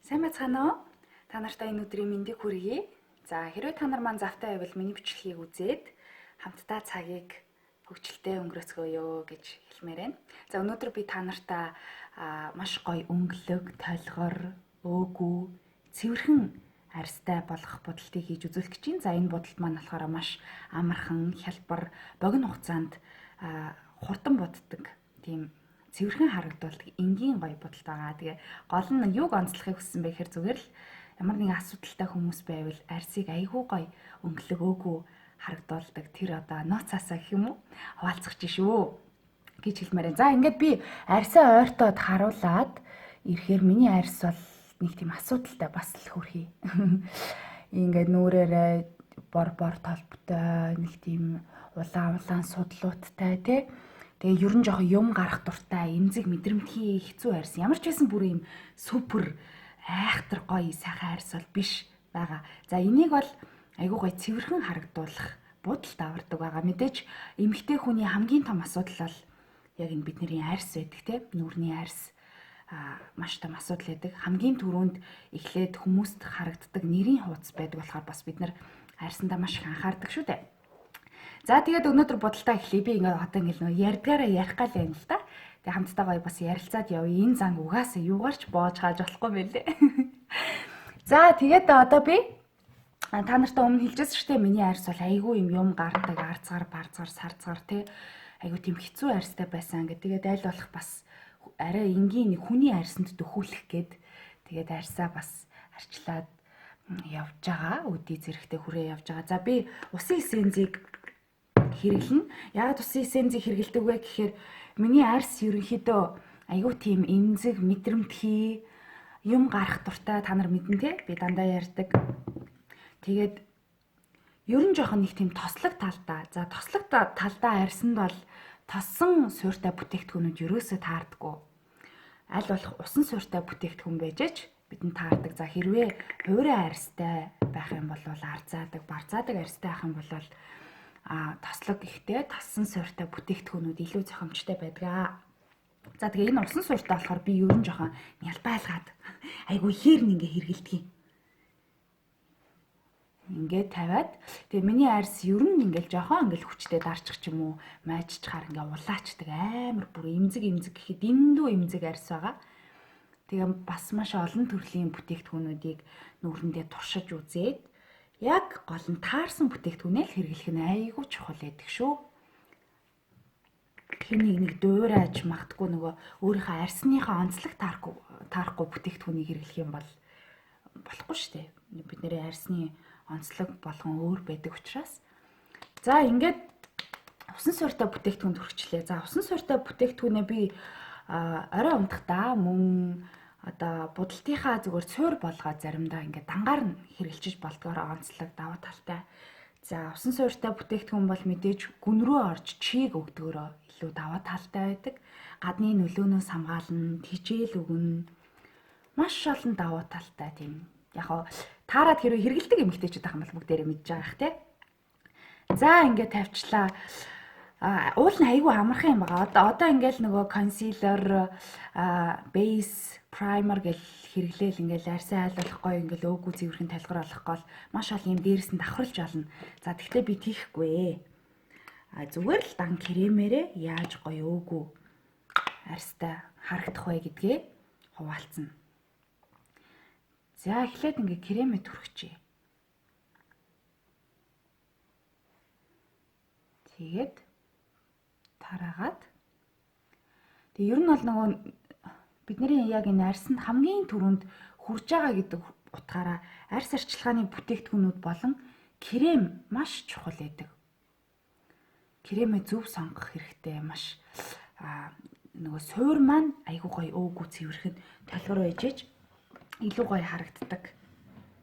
Сайн байцгаана уу? Та нартай энэ өдрийн мэндийг хүргэе. За, хэрвээ та нар маань завтай байвал миний бичлэгийг үзээд хамтдаа цагийг хөгжилтэй өнгөрөөцгөөё гэж хэлмээр байна. За, өнөөдөр би та нартай маш гоё өнгөлөг, толгор, өөгүй, цэвэрхэн арьстай болгох будалтыг хийж үзүүлэх гэж байна. За, энэ будалт маань болохоор маш амархан, хялбар, богино хугацаанд хурдан буддаг тийм цэвэрхэн харагдуулдаг энгийн гоё будалт байгаа. Тэгээ гол нь юуг онцлохыг хүссэн бэ гэхээр зүгээр л ямар нэгэн асуудалтай хүмүүс байвал арьсыг айгүй гоё өнгөлөг өөгүй харагдуулдаг тэр одоо нууцаасаа гэх юм уу хуваалцах чинь шүү гэж хэлмээр байна. За, ингээд би арьсаа ойртоод харуулад ирэхээр миний арьс бол нэг тийм асуудалтай бас л хөрхий. Ингээд нүрээрээ бор бор толботой, нэг тийм улаан улаан судлууттай тий. Тэгээ ер нь жоохон юм гарах дуртай, эмзэг мэдрэмтгий хэцүү арьс. Ямар ч байсан бүр юм супер айхтар гоё сайхан арьс бол биш байгаа. За, энийг бол айгүй гоё цэвэрхэн харагдуулах будалт авардаг байгаа. Мэдээж эмэгтэй хүний хамгийн том асуудал бол яг энэ бидний арьс байдаг тий. Нүрний арьс маш том асуудал байдаг. Хамгийн түрүүнд эхлээд хүмүүст харагддаг нэрийн хуудас байдаг болохоор бас бид нар арьсандаа маш их анхаардаг шүү дээ. За, тэгээд өнөөдөр будалтаа эхлэе. Би ингээд одоо ингээд нөө ярьдгаараа ярих гал юм л та. Тэгээ хамтдаа гоё бас ярилцаад явъя. Энэ занг угаасаа юугаарч боож хааж болохгүй мэлээ. За, тэгээд одоо би та нартай өмнө хэлжсэн шүү дээ. Миний арьс бол айгүй юм юм гардаг, арцгаар, барцгаар, сарцгаар тий. Айгүй тийм хэцүү арьстай байсан. Ингээд тэгээд аль болох бас арай энгийн хүний арьсанд дөхүүлэх гээд тэгээд арьсаа бас арчлаад явж байгаа. Өдий зэрэгтэй хүрээ явж байгаа. За, би усын эсензийг хэрэглэнэ. Яагаад усын эсензийг хэрэглэдэг вэ гэхээр миний арьс ерөнхийдөө айгүй тийм эмзэг, мэдрэмтгий, юм гарах дуртай, та нар мэднэ те. Би дандаа ярьдаг. Тэгээд ер нь жоохон нэг тийм тослог талдаа. За, тослог талдаа арьсанд бол тосон суурьтай бүтээгдэхүүнүүд ерөөсөө таардаггүй. Аль болох усан суурьтай бүтээгдэхүүн байж аж бидэнд таардаг. За, хэрвээ хуурай арьстай байх юм бол арзаадаг, барзаадаг арьстай байх юм бол тослог ихтэй тассан суурьтай бүтээгдэхүүнүүд илүү зохимжтой байдаг. За, тэгээ энэ усан суурьтай болохоор би ер нь жоохон нялбайлгаад айгүй хэр ингээ хэрэгэлдэг юм. Ингээд тавиад тэгээ миний арьс ер нь ингээл жоохон ингээл хүчтэй дарчих ч юм уу майччихаар ингээ улаачдаг, амар бүр эмзэг эмзэг гэхэд дэндүү эмзэг арьс байгаа. Тэгээ бас маш олон төрлийн бүтээгдэхүүнүүдийг нүрэндээ туршиж үзээд яг гол нь таарсан бүтээгдэхүүнээ л хэрэглэх нь айгүй чухал байдаг шүү. Хэнийг нэг дуурайж магадгүй нөгөө өөрийнхөө арьсныхаа онцлог таарахгүй бүтээгдэхүүнийг хэрэглэх юм бол болохгүй шүү дээ. Бидний арьсны онцлог болгон өөр байдаг учраас. За, ингээд усан суурьтай бүтээгдэхүүн түрхчлээ. За, усан суурьтай бүтээгдэхүүнээ би орой унтахдаа мөн одоо будалтынхаа зүгээр цуур болгоод заримдаа ингээд дангаар нь хэрэглэж болдгоор онцлог давуу талтай. За, усан суурьтай бүтээгдэхүүн бол мэдээж гүн рүү орж чийг өгдөгөрөө илүү давуу талтай байдаг. Гадны нөлөөнөөс хамгаална, тижээл өгнө. Маш олон давуу талтай тийм. Яг хоо таарад хэрвээ хэрэгэлдэг эмэгтэйчүүд байх юм бол бүгдээрээ мэдж байгаа х тий. За, ингээд тавьчлаа. Уул нь айгүй амархан юм байгаа. Одоо ингээл нөгөө concealer, base, primer гэл хэрэглээл ингээл арьсаа айл болох гоё ингээл өөгүй цэвэрхэн толгор болох гол маш олон юм дээрээс нь давхарлаж олно. За, тэгтээ би тийхгүй. Зүгээр л дан кремээрээ яаж гоё өөгүй арьстай харагдах вэ гэдгээ хуваалцана. За, эхлээд ингээ кремээ түрхчихье. Тэгээд тараагаад тэгээ ер нь бол нөгөө бидний яг энэ арьсанд хамгийн түрүүнд хүрж байгаа гэдэг утгаараа арьс арчилгааны бүтээгдэхүүнүүд болон крем маш чухал байдаг. Кремээ зөв сонгох хэрэгтэй. Маш нөгөө суур маань айгүй гоё өөгүй цэвэрхэн толгор байж ээж илүү гоё харагддаг.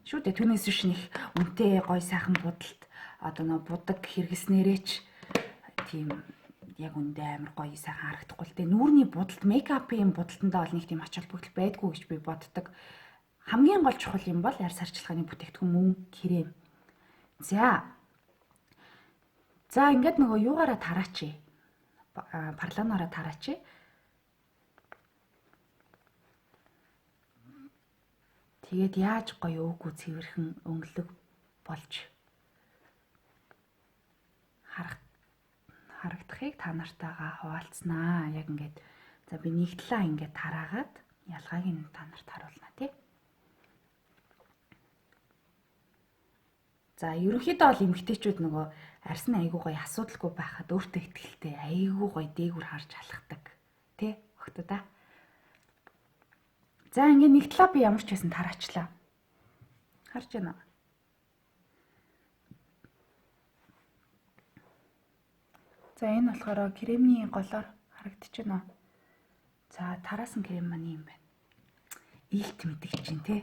Шүү дээ. Түүнээс биш нэг үнэтэй гоё сайхан будалт одоо нөгөө будаг хэрэгснээрээ ч тийм яг үндэ амар гоё сайхан харагдахгүй л дээ. Нүүрний будалт, мейкапын будалтандаа бол нэг тийм ач холбогдол байдгүй гэж би боддог. Хамгийн гол чухал юм бол арьс арчилгааны бүтээгдэхүүн мөн крем. За. За, ингээд нөгөө юугаараа тараач. Парланоороо тараач. Тэгээд яаж гоё өвгүү цэвэрхэн өнгөлөг болж харагдахыг та нартайгаа хуваалцнаа. Яг ингээд за би нэг талаа ингээд тараагаад ялгааг нь та нарт харуулна тий. За ерөнхийдөө бол эмэгтэйчүүд нөгөө арьс нь айгүй гоё асуудалгүй байхад өөртөө ихтэй айгүй гоё дээгүр харж алхдаг тий охтуудаа. За ингээд нэг талаа би ямар ч байсан тараачлаа. Харж байна уу? За энэ болохоор кремний голоор харагдаж байна уу? За тараасан крем маань юм байна. Илт мэдгэж чинь тий.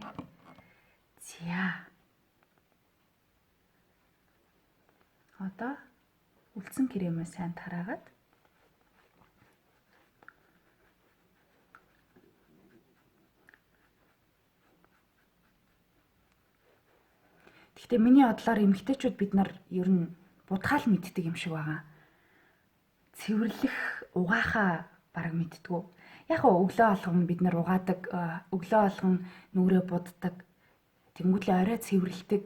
За. Одоо үлдсэн кремээ сайн тараагаад Гэхдээ миний бодлоор эмэгтэйчүүд бид нар ер нь будгаал мэддэг юм шиг байгаа. Цэвэрлэх угаахаа бараг мэддэггүй. Яг өглөө болгон бид нар угаадаг, өглөө болгон нүрээ буддаг. Тэнгүүтлээ орой цэвэрлэдэг.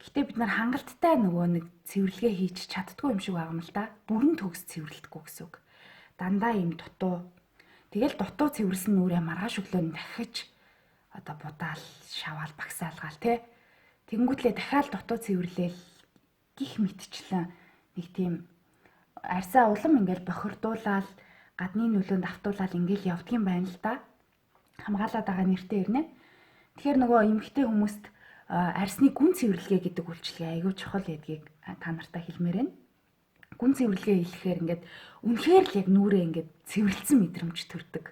Гэхдээ бид нар хангалттай нөгөө нэг цэвэрлэгээ хийж чаддгүй юм шиг байгаа юм л да. Бүрэн төгс цэвэрлэдэггүй гэсэн үг. Дандаа юм дутуу. Тэгэл дутуу цэвэрлсэн нүрээ маргааш өглөө нь дахиж одоо будаал, шаваал, багсаалгаал тий. Тэнгүүтлээ дахиад дутуу цэвэрлээл гих мэтчлэн нэг тийм арьсаа улам ингээл бохирдуулаад гадны нөлөөнд автуулаад ингээл явдгийн байна л да. Хамгаалаад байгаа нэртэй ирнэ. Тэгэхээр нөгөө эмэгтэй хүмүүст арьсны гүн цэвэрлэгээ гэдэг үйлчилгээ айгүй чухал гэдгийг та нартай хэлмээр байна. Гүн цэвэрлэгээ хийхээр ингээд үнэхээр л яг нүрээ ингээд цэвэрлсэн мэдрэмж төрдөг.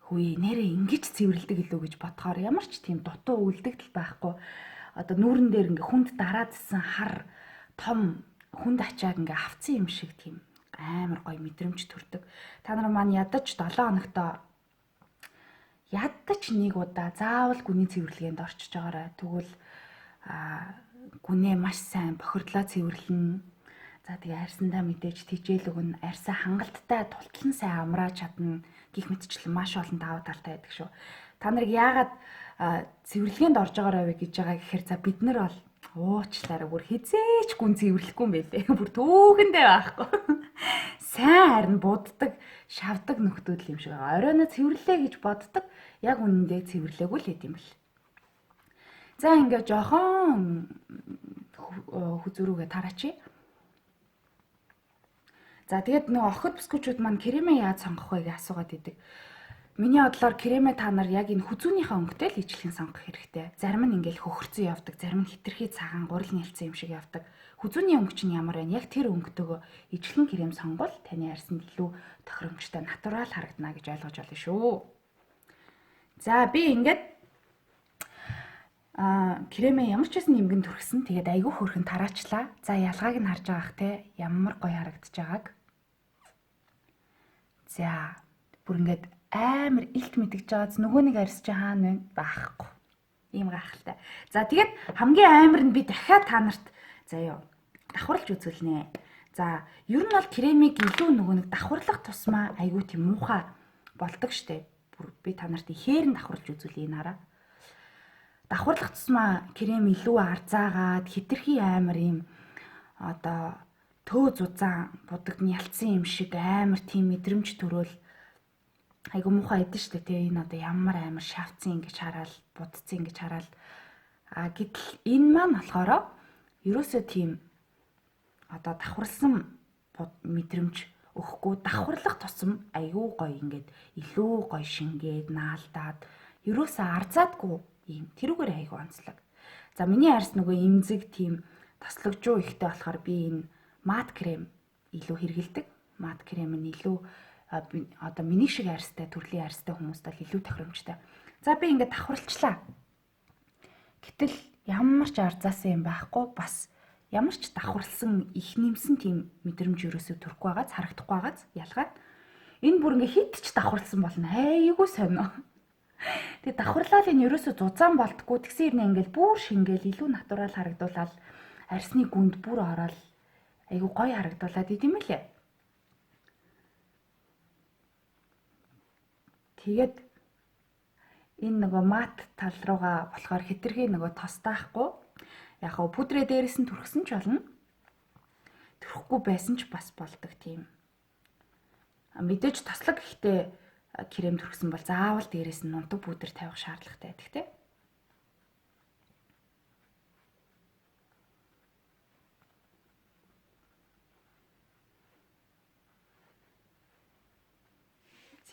Хүү нэрээ ингэж цэвэрлэдэг илүү гэж бодохоор ямар ч тийм дутуу үлдэгдэл байхгүй. Одоо нүүрэн дээр ингээ хүнд дараадсан хар том хүнд ачааг ингээ авцсан юм шиг тийм амар гоё мэдрэмж төрдөг. Та нар маань ядаж 7 хоногтоо ядаж нэг удаа заавал гүний цэвэрлэгээнд орчиж байгаарай. Тэгвэл гүнээ маш сайн бохирдлоо цэвэрлэнэ. За тэгээ арьсандаа мэдээж тэжээл өгнө. Арьсаа хангалттай тултлан сайн амрааж чадна гих мэтчлэн маш олон давуу талтай байдаг шүү. Та нарыг яагаад цэвэрлэгээнд орж байгаарай вэ гэж байгаа гэхээр за бид нар бол уучлаарай бүр хизээч гүн цэвэрлэхгүй юм байлээ. Бүр түүхэндээ байхгүй. Сайн харин буддаг, шавдаг нөхдүүд л юм шиг байгаа. Оройно цэвэрлээ гэж боддог. Яг үнэндээ цэвэрлээгүй л хэт юм бэл. За ингээ жохон хүзүүрүүгээ тараачи. За тэгээд нөгөө охид бүсгүүчүүд маань кремээ яаж сонгох вэ гэж асуугаад идэг. Миний бодлоор кремээ та нар яг энэ хүзүүнийхээ өнгөтэй л ижилхэн сонгох хэрэгтэй. Зарим нь ингээл хөхөрцөн явдаг, зарим нь хитрхи цагаан гурил нэлцэн юм шиг явдаг. Хүзүүний өнгө чинь ямар байна? Яг тэр өнгөтэйгөө ижилхэн крем сонгол таны арьсанд илүү тохиромжтой, натурал харагдана гэж ойлгож байна шүү. За би ингээд кремээ ямар ч байсан нэмгэн түрхсэн. Тэгээд айгүй хөөрхөн тараачлаа. За ялгааг нь харж байгаах те ямар гоё харагдаж байгааг. За бүр ингээд амар илт мэдгэж байгааз нөгөө нэг арьс чи хаана вэ? Баахгүй. Ийм гайхалтай. За тэгээд хамгийн амар нь би дахиад та нарт заяа давхарлаж үзүүлнэ. За ер нь бол кремийг илүү нөгөө нэг давхарлах тусмаа айгүй тийм муухай болдог штэ. Бүр би та нарт ихээр нь давхарлаж үзүүлье нараа. Давхарлах тусмаа крем илүү арзаагаад хитрхи амар ийм одоо төө зузаан будагд нь ялцсан юм шиг амар тийм мэдрэмж төрөөл айгу муухай эдэн штэ тий. Энэ одоо ямар амар шавцсан ингэж хараал, будцсан ингэж хараал. А гэтэл энэ маань болохоор ерөөсөө тийм одоо давхарлсан мэдрэмж өгөхгүй, давхарлах тусам айгүй гоё ингээд илүү гоё шингээд наалдаад ерөөсөө арзаадгүй ийм тэрүүгээр айгүй онцлог. За миний арьс нөгөө эмзэг тийм тослогжуу ихтэй болохоор би энэ мат крем илүү хэрэгэлдэг. Мат крем нь илүү одоо миний шиг арьстай төрлийн арьстай хүмүүст бол илүү тохиромжтой. За би ингээд давхарлчлаа. Гэтэл ямар ч арзаасан юм байхгүй, бас ямар ч давхарлсан их нэмсэн тийм мэдрэмж ерөөсөө төрөхгүй байгааз, харагдахгүй байгааз ялгаа. Энэ бүр ингээ хит ч давхарлсан болно. Айгүй сонио. Тэгээ давхарлал энэ ерөөсөө зузаан болтгүй. Тэгсэн юм ингээл бүр шингээл илүү натурал харагдуулаад арьсны гүнд бүр ороод айгүй гоё харагдуулаад идэм мэлээ. Тэгээд Энэ нөгөө мат тал руугаа болохоор хэтэрхий нөгөө тостаахгүй. Яг хөө пудрээ дээрээс нь түрхсэн ч болно. Түрхэхгүй байсан ч бас болдог тийм. Мэдээж тослог гэхдээ крем түрхсэн бол заавал дээрээс нь нунтаг пудр тавих шаардлагатай байдаг те.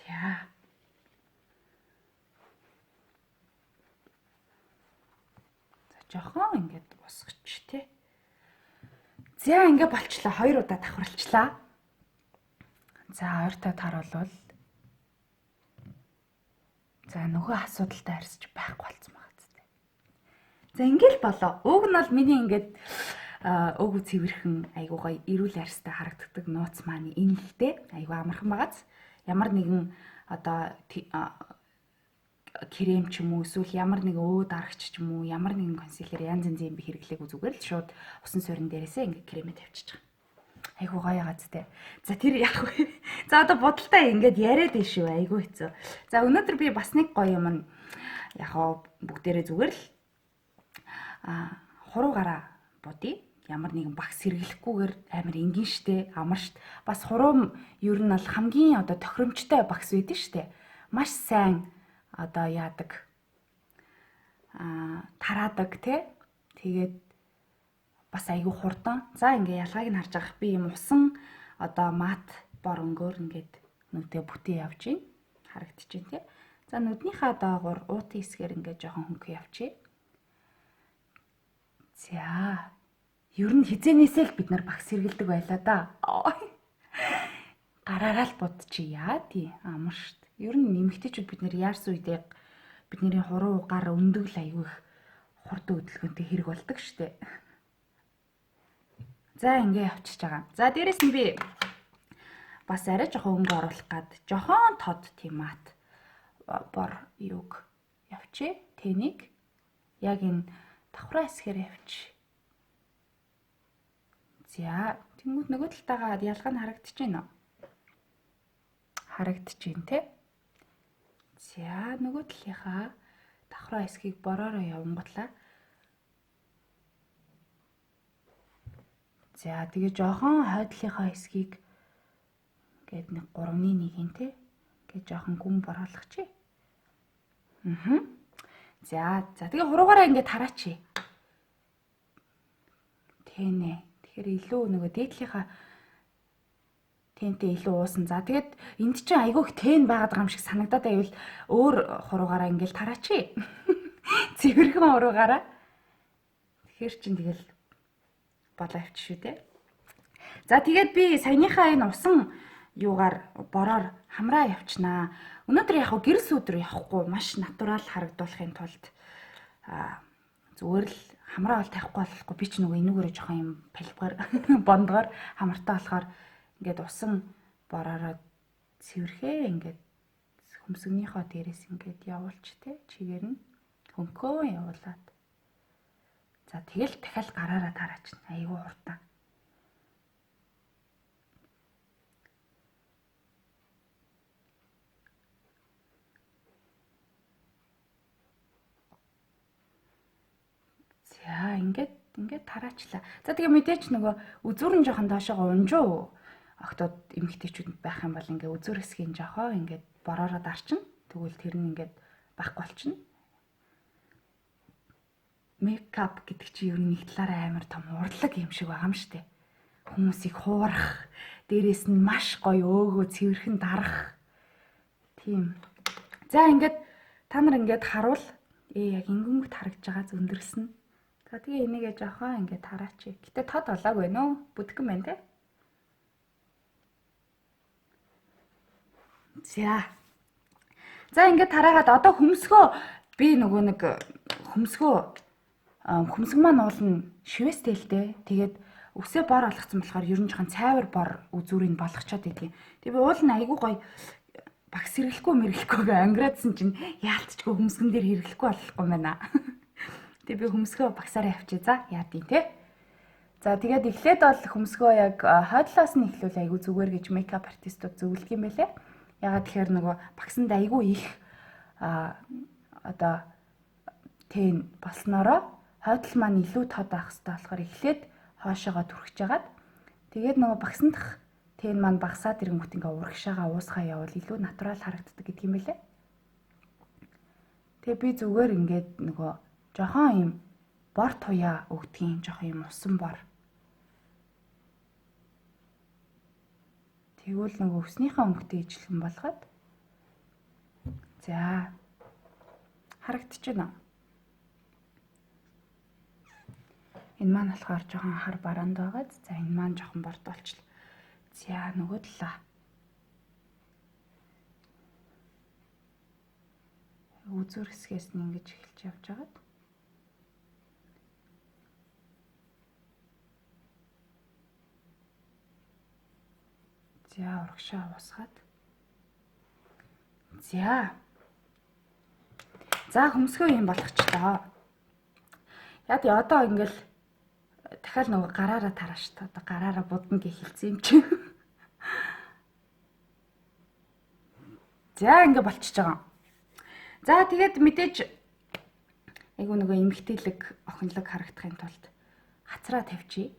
За. За жохон ингээд босгоч те. За ингээ болчлаа. 2 удаа давхарлчлаа. За ойртой таруулвал за нөгөө асуудалтай арьсч байхгүй болсон байгаа зү. За ингээл болоо. Уг нь бол миний ингээд өг цэвэрхэн айгуу гоё эрүүл арьстай харагддаг нууц маань энэ л дээ. Айгуу амархан байгааз. Ямар нэгэн одоо крем ч юм уу эсвэл ямар нэгэн өө дарагч ч юм уу ямар нэгэн консилер янз янзын юм би хэрэглээгүй зүгээр л шууд усан суурин дээрээсээ ингээ кремээ тавьчих байгаа. Айгуу гоё гац те. За тэр яах вэ? За одоо бодолтой ингээд яриад байна шүү. Айгуу хэцүү. За өнөөдөр би бас нэг гоё юм яг хоо бүгдээрээ зүгээр л хуруугаараа будъя. Ямар нэгэн багс хэрэглэхгүйгээр амар энгийн штэ, амар штэ. Бас хуруу ер нь бол хамгийн одоо тохиромжтой багс байдэн штэ. Маш сайн одоо яадаг тараадаг те. Тэгээд бас айгүй хурдан. За ингээ ялгааг нь харж байгаа. Би юм усан одоо мат бор өнгөөр ингээд нүдээ бүтээ явж гин. Харагдчихээн те. За нүднийхээ доогуур уутын хэсгээр ингээд жоохон хөнгө явчихъя. За ер нь хизээнээсээ л бид нар багс хэрэгэлдэг байлаа да. Гараараа л будчихъя тий. Амар шт. Ер нь эмэгтэйчүүд бид нэр яарсан үедээ бидний хуруу гар өндөгл айгүй их хурдан хөдөлгөөнтэй хэрэг болдог штэ. За ингээ явчихж байгаа. За дээрэс нь би бас арай жоохон өнгө оруулах гад жохон тод тийм мат бор юг явчих. Тэнийг яг энэ давхраа хэсгээр явчих. За тэнгууд нөгөө талтайгаа ялгаа нь харагдаж байна уу? Харагдаж байна те. За нөгөө талынхаа давхраа хэсгийг бороороо явангуутлаа. За тэгээ жоохон хойдлынхаа хэсгийг ингээд нэг 3.1-ийн те. Ингээд жоохон гүн бороолгочих. За за тэгээ хуруугаараа ингээд тараачи. Тэнэ. Тэгэхээр илүү нөгөө дээдлийнхаа тэнтэй илүү уусан. За тэгээд энд чинь айгүй их тэн байгаад байгаа юм шиг санагдаад байвал өөр хуруугаараа ингээд тараачи. Цэвэрхэн хуруугаараа. Тэгэхээр чин тэгэл болоо явчих шүү дээ. За тэгээд би саяныхаа энэ усан юугаар бороор хамраа явчнаа. Өнөөдөр яг гэрэл сүйд рүү явахгүй маш натурал харагдуулахын тулд зүгээр л хамраа бол тавихгүй болохгүй би ч нөгөө энүүгээрээ жоохон юм палбгаар бондгоор хамартай болохоор ингээд усан бороороо цэвэрхээ ингээд хөмсгнийхөө дээрээс ингээд явуулч те чигээр нь хөнгөө явуулаад. За тэгэл дахиад гараараа тараачна. Айгүй хурдан. За ингээд тараачлаа. За тэгээ мэдээч нөгөө үзүүр нь жоохон доошоогоо унжуу октод эмэгтэйчүүд байх юм бол ингээ үзүүр хэсгийн жоохоо ингээд бороороо дарчна. Тэгвэл тэр нь ингээд байхгүй болчихно. Мейкап гэдэг чинь ер нь нэг талаараа амар том урлаг юм шиг байгаа юм штэ. Хүмүүсийг хуурах, дээрээс нь маш гоё өөгөө цэвэрхэн дарах. Тийм. За ингээд та нар ингээд харуул яг ингэнгүүт харагдж байгаа зөндөрсөн. За тэгээ энийгээ жоохон ингээд тараач. Гэтэ тод болоогүй нөө. Бүдгэн байна те. За. За ингээд тараагаад одоо хөмсгөө би нөгөө нэг хөмсгөө хөмсг маань уулна шивэстэй л дээ. Тэгээд үсээ бор олгоцсон болохоор ер нь жоохон цайвар бор үзүүрийг болгочоод байдгийн. Тэгээ би уулна айгүй гоё багс хэрэглэхгүй мэргэлэхгүйгээ ангираадсан чинь яалтчгүй хөмсгөн дээр хэрэглэхгүй болохгүй байна. Тэгээ би хөмсгөө багсаараа явчих. За яа дий те. За тэгээд эхлээд бол хөмсгөө яг хойдлоос нь эхлүүл айгүй зүгээр гэж мейкап артистууд зөвлөдөг юм байлээ. Ягаад тэгэхээр нөгөө багсанд айгүй их одоо тэн болсноороо хойдол маань илүү тод байх хэрэгтэй болохоор эхлээд хоошоогоо түрхэж хагаад тэгээд нөгөө багсан дах тэн маань багасаад ирэнгүүт ингээ урагшаага уусгаа явбал илүү натурал харагддаг гэдэг юм байлээ. Тэгээ би зүгээр ингээд нөгөө жохон юм бор туяа өгдгийн жохон юм усан бор. Тэгвэл нөгөө өвснийхээ өнгөтэй ижилхэн болгоод за харагдчихэв. Энэ маань болохоор жоохон хар бараанд байгаад за энэ маань жоохон борд болчихлоо. За нөгөө талаа. Үзүүр хэсгээс нь ингэж эхэлж явж байгаад. За урагшаа уусгаад. За. За хөмсгөө юм болгочлоо. Яг одоо ингээл дахиад нөгөө гараараа тараа шүү дээ. Одоо гараараа будна гэж хэлсэн юм чи. За ингээ болчихж байгаа. За тэгээд мэдээж айгу нөгөө эмгтээлэг охинлог харагдахын тулд хацраа тавьчих.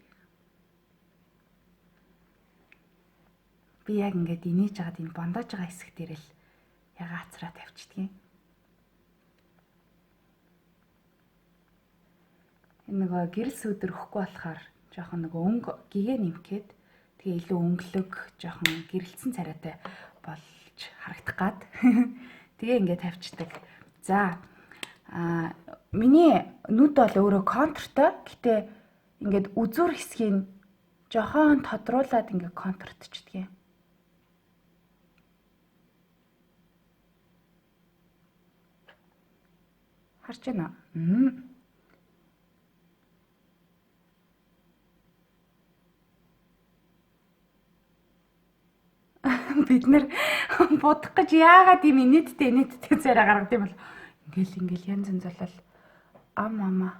Би яг ингээд инээж байгаад энэ бондааж байгаа хэсэг дээр л яга хацраа тавьчихдгийн. Энэ нөгөө гэрэл сүдэр өгөхгүй болохоор жоохон нөгөө өнгө гэгээ нэмгээд тэгээ илүү өнгөлөг жоохон гэрэлтсэн царайтай болж харагдах гад. Тэгээ ингээд тавьчихдаг. За миний нүд бол өөрөө контртой. Гэтэ ингээд үзүүр хэсгийг жохон тодруулаад ингээд контртчихдээ. Харж байна уу? Бид нэр будах гэж яагаад ийм инээдтэй царай гаргад юм бол ингээл янз янз болол ам ама.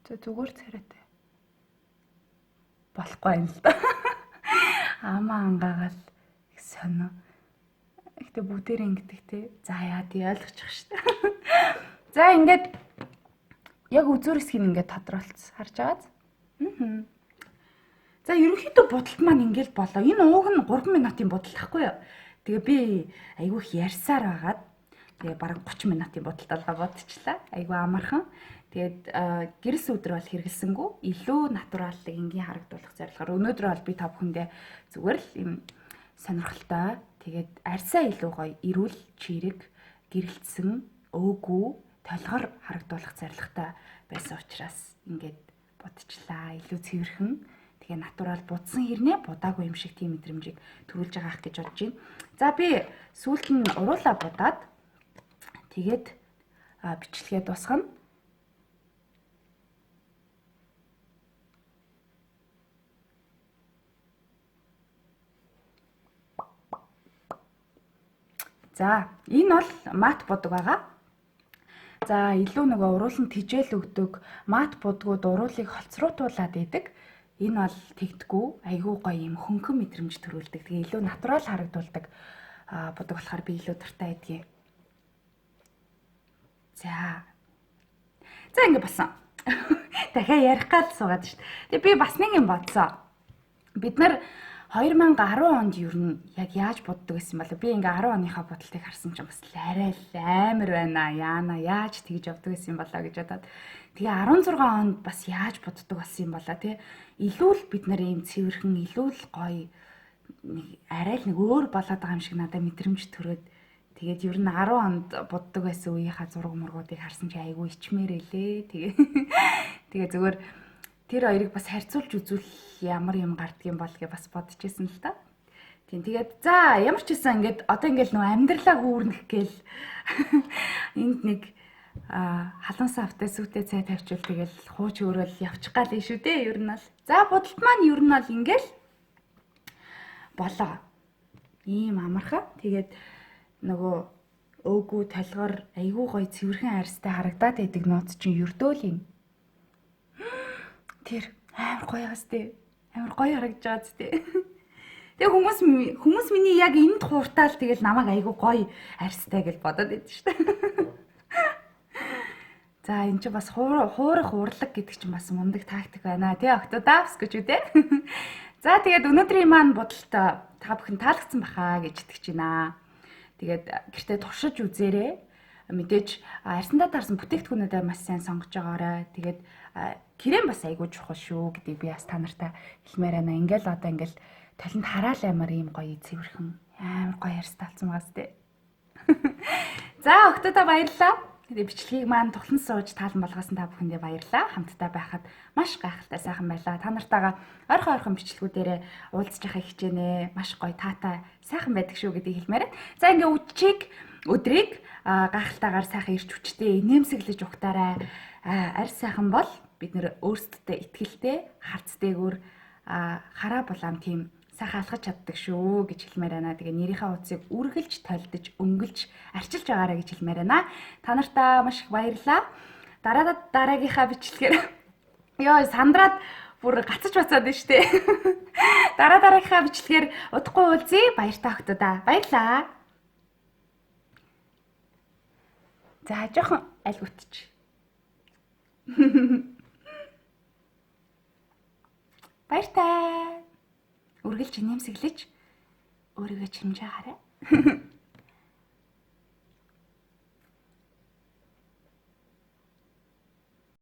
За зүгээр царайтай. Болохгүй юм л да. Амаа ангаагаал их сонио. Гэтэ бүгдээр ингэдэг те. За яа тий ойлгочих шүү дээ. За ингээд яг үзүүр хэсгийг ингээд тодруулц харж байгааз. За ерөнхийдөө будалт маань ингээл болоо. Энэ ууг нь 3 минутын будалт ахгүй юу? Тэгээ би айгүй их ярьсаар байгаад тэгээ бараг 30 минутын будалт алгаа бодчихлаа. Айгүй амархан. Тэгээд гэрэл өдөр бол хэрэгэлсэнгүү. Илүү натураллыг энгийн харагдуулах зорилгоор өнөөдөр бол би та бүхэндээ зүгээр л юм сонирхолтой. Тэгээд арьсаа илүү гоё эрүүл, чирэг, гэрэлтсэн, өөгүй, толгор харагдуулах зорилготой байсан учраас ингээд будчихлаа. Илүү цэвэрхэн. Тэгээ натурал будсан хэрнээ будаагүй юм шиг тийм мэдрэмжийг төрүүлж байгаа ах гэж бодож байна. За би сүүлд нь уруулаа будаад тэгээд бичлэгээ дуусгана. За энэ бол мат будаг байгаа. За илүү нөгөө уруулан тижэл өгдөг мат будгууд уруулыг холцруулаад идэг. Энэ бол тэгдэггүй айгүй гоё юм хөнгөн мэдрэмж төрүүлдэг. Тэгээ илүү натурал харагдуулдаг будаг болохоор би илүү дуртай байдгийг. За. За ингэ болсон. Дахиад ярих гал суугаад шүү дээ. Тэгээ би бас нэг юм бодсоо. Бид нар 2010 онд ер нь яг яаж боддог гэсэн бол би ингээ 10 оныхаа бодолтыг харсан чинь бас арай л амар байна. Яана яаж тэгж явдаг гэсэн юм болоо гэж бодоод. Тэгээ 16 онд бас яаж боддог болсон юм болоо тий. Илүү л бид нар ийм цэвэрхэн, илүү л гоё нэг арай л нэг өөр болоод байгаа юм шиг надад мэдрэмж төрөөд тэгээд ер нь 10 онд боддог байсан үеийнхаа зураг мургуудыг харсан чи айгүй ичмээр элээ. Тэгээ зүгээр тэр хоёрыг бас харьцуулж үзвэл ямар юм гардгийг бол гэж бас бодож исэн л та. Тийм тэгээд за ямар ч байсан ингээд одоо ингээд нөө амьдралаа хүүрнэх гээл энд нэг халуун савтай сүтээ цай тавьчвал тэгэл хууч өрөөл явчих гал юм шүү дээ ер нь бол. За будалт маань ер нь бол ингээл болоо. Ийм амархан. Тэгээд нөгөө өөгүй толгор айгүй гоё цэвэрхэн арьстай харагдаад байдаг нууц чинь ердөө л юм. Тэр амар гоё байгаас тээ. Амар гоё харагдаж байгаа зү тээ. Тэгээ хүмүүс миний яг энд хууртаал тэгэл намайг айгүй гоё арьстай гэж бодоод байдаг шүү дээ. За энэ чинь бас хуурах урлаг гэдэг чинь бас мундаг тактик байна тий октодавс гэж үү те. За тэгээд өнөөдрийн маань бодолт та бүхэн таалагдсан баха гэж итгэж байна. Тэгээд гэртээ туршиж үзээрэй. Мэдээж арьсандаа таарсан бүтээгдэхүүнүүдээ маш сайн сонгож байгаарай. Тэгээд крем бас айгүй чухал шүү гэдгийг би бас та нартай хэлмээр байна. Ингээл одоо ингээл толинд хараал амар ийм гоё цэвэрхэн амар гоё арьстай болсон байгаас тээ. За октодоо баярлалаа. Тэгээ бичлэгийг маань тухлан сууж таалан болгоосон та бүхэндээ баярлалаа. Хамтдаа байхад маш гайхалтай сайхан байлаа. Та нартайгаа ойрхон бичлэгүүдээрээ уулзах байхыг хичээнэ. Маш гоё таатай сайхан байдаг шүү гэдгийг хэлмээр. За ингээ үдчиг өдрийг гайхалтайгаар сайхан ирч хүчтэй инээмсэглэж угтаарай. Арьс сайхан бол бид нэр өөрсдөдөө итгэлтэй, харц дээгүүр хараа булаам тийм сайхан алхаж чаддаг шүү гэж хэлмээр байна. Тэгээ нэрийнхээ утсыг үргэлж толдож, өнгөлж, арчилж байгаарай гэж хэлмээр байна. Та нартаа маш их баярлалаа. Дараагийнхаа бичлэгээр ёо сандраад бүр гацаж бацаад байна шүү дээ. Дараагийнхаа бичлэгээр удахгүй уулзъя. Баяртай охтуудаа. Баярлалаа. За жоохон аль үтч. Баяртай. Үргэлж инээмсэглэж өөрийгөө чимж байгаарай.